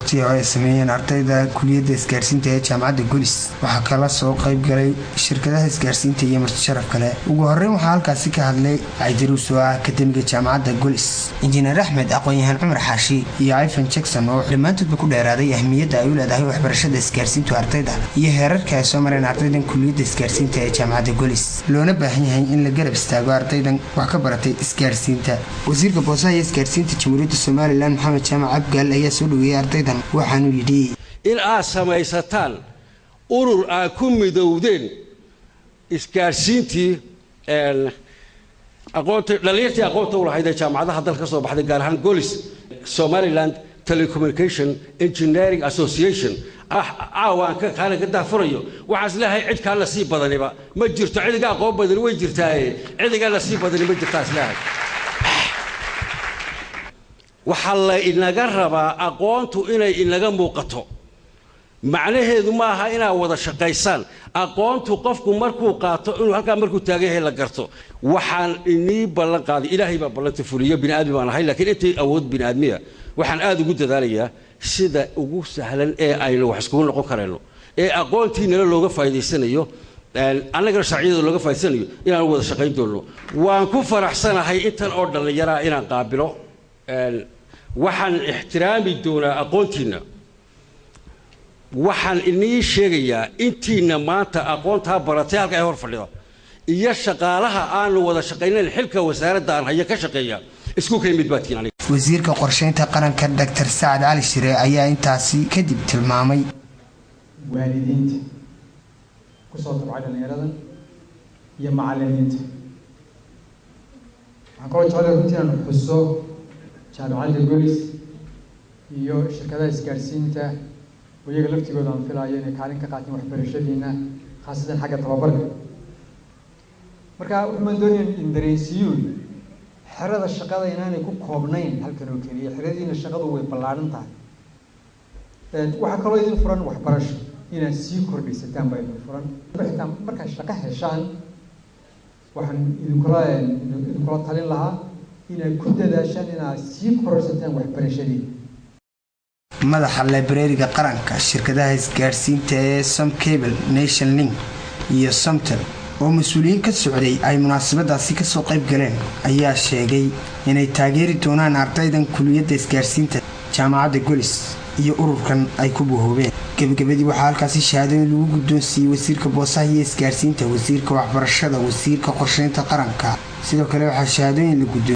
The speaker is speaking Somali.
Oo ay sameeyeen ardayda kuliyadda isgaarsiinta ee Jaamacadda Golis. Waxaa kala soo qayb galay shirkadaha isgaarsiinta iyo marti sharaf kale. Ugu horeyn waxaa halkaasi ka hadlay Caydiruus oo ah akademiga Jaamacadda Golis, Injineer Axmed, aqoon-yahaan Cumar Xaashi iyo Ivan Jackson, oo dhammaantoodba ku dheeraaday ahmiyadda ay u leedahay waxbarashada isgaarsiintu ardayda iyo heerarka ay soo mareen ardaydan kuliyadda isgaarsiinta ee Jaamacadda Golis, loona baahan yahay in la garab istaago ardaydan wax ka baratay isgaarsiinta. Wasiirka Boosaha iyo Isgaarsiinta Jamhuuriyadda Somaliland, Maxamed Jaamac Abgaal, ayaa soo dhaweeyey ardaydan, waxaanuu yidhi: In aad samaysataan urur aad ku midowdeen isgaarsiintii, aqoonta dhalinyartii aqoonta u lahayd ee jaamacadaha dalka ka soo baxday, gaar ahaan Golis, Somaliland Telecommunication Engineering Association, ah caawa aan ka kaana ka daahfurayo. Waxaan is leeyahay cid kaa nasiib badaniba ma jirto. Cidiga aqoon badani way jirtaaye, cidiga nasiib badani ma jirtaa is leeyahay. Waxaa la inaga rabaa aqoontu inay inaga muuqato. Macnaheedu maaha inaad wada shaqaysaan. Aqoontu qofku markuu qaato inuu halkaa markuu taagan yahay la garto. Waxaan inii ballan qaaday, Ilaahay baa ballanta fuliyo, bini aadmi baan ahay, laakiin intii awood bini aadmiya waxaan aada ugu dadaalayaa sida ugu sahlan ee aynu wax iskugu noqon karayno, ee aqoontiinala looga faa'iidaysanayo, annagana sharciyada looga faa'idaysanayo, inaan wada shaqayn doonno. Waan ku faraxsanahay intan oo dhallinyaraa inaan qaabilo. Waxaan ixtiraami doonaa aqoontiinna. Waxaan inii sheegayaa intiina maanta aqoontaa baratay halka ay hor fadhida iyo shaqaalaha aanu wada shaqaynayn, xilka wasaaradda aan hayo ka shaqeeya, isku kay mid baatiin aniga. Wasiirka Qorsheynta Qaranka, Doctor Sacad Cali Shire, ayaa intaasi kadib tilmaamay: Waalidiinta kusoo tabcay dhallinyaradan iyo macalimiinta, waxaan kaloo jeclay runtii inaan xuso Jaamacadda Golis iyo shirkadaha isgaarsiinta oo iyaga laftigooda aan filaayo inay kaalin ka qaateen waxbarashadiina, khaasatan xagga tababarka. Marka wuxuumaan doonaya in dareensiiyuun xerada shaqada inaanay ku koobnayn halkan oo keliya. Xeradiina shaqadu way ballaaran tahay. Waxaa kaloo idin furan waxbarasho inaad sii kordhisataan baa idin furan. Xitaa markaad shaqo heshaan, waxaan idinkula talin lahaa inaad ku dadaashaan inaad sii kororsataan waxbarashadiina. Madaxa librariga qaranka, shirkadaha isgaadhsiinta ee Somcable, Nation Link iyo Somtel oo mas-uuliyiin ka socday ay munaasabadaasi kasoo qayb galeen ayaa sheegay inay taageeri doonaan ardaydan kuliyadda isgaadhsiinta Jaamacadda Golis iyo ururkan ay ku buhoobeen. Gebagabadii waxaa halkaasi shahaadooyin lagu guddoonsiiyey wasiirka Boosaha iyo Isgaadhsiinta, wasiirka Waxbarashada, wasiirka Qorsheynta Qaranka. Sidoo kale waxaa shahaadooyin la guddoon